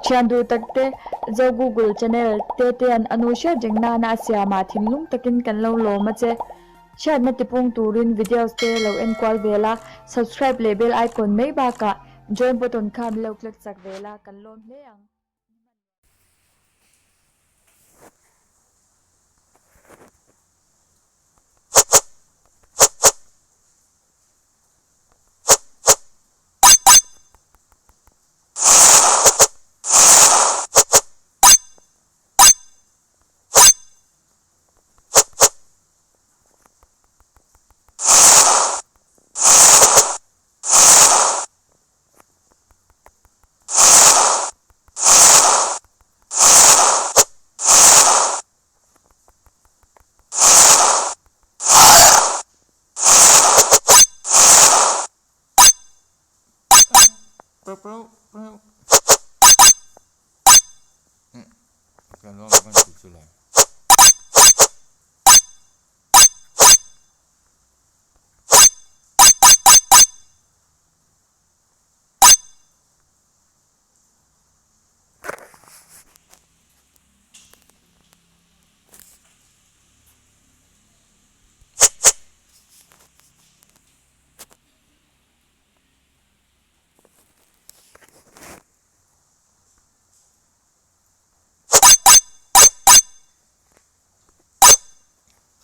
Thian duh tak te, Zo Google channel te tean a nu hriat reng nana a siamah thinlung takin kan lo lawm a che. Hriatna tipung turin videos te lo en kual ve la, subscribe leh bell icon mai bakah join button kha min lo click chak ve la, kan lawm hle ang.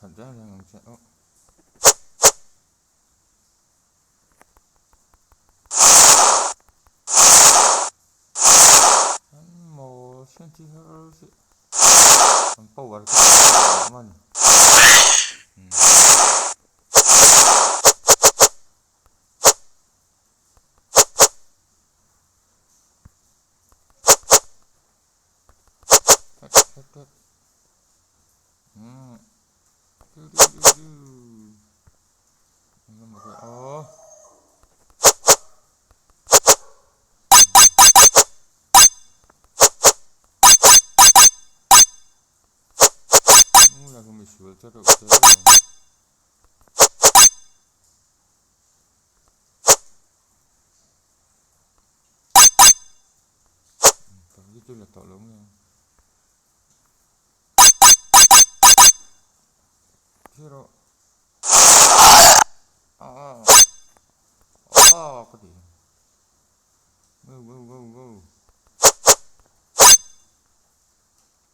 That reng reng ang che aw. An maw hriat chi har si an power kha a awm a ni.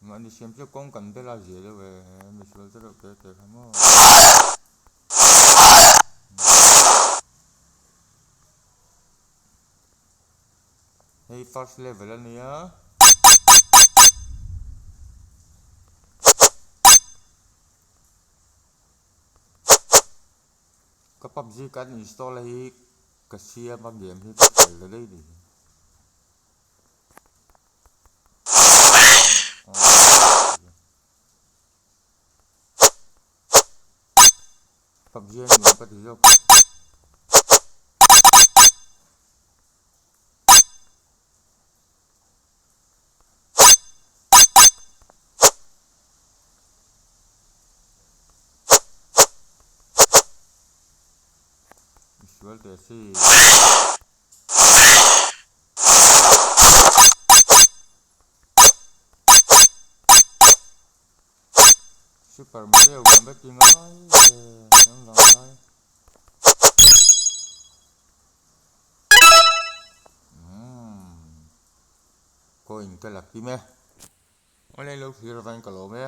Mahni siam chu kawng kan bel a zia deuh e misual te reuh te te kha maw. Hei first level a nia. Ka PUBG kan install a hi ka siam a game hi ka khel ta daih ni. PUBG a nuam ka ti zawk. Misual teh si. Super Mario kan va ti ngai ve hnam vang lai. Umm coin ka la kim e. Awle lo thlir avangin ka lawm e.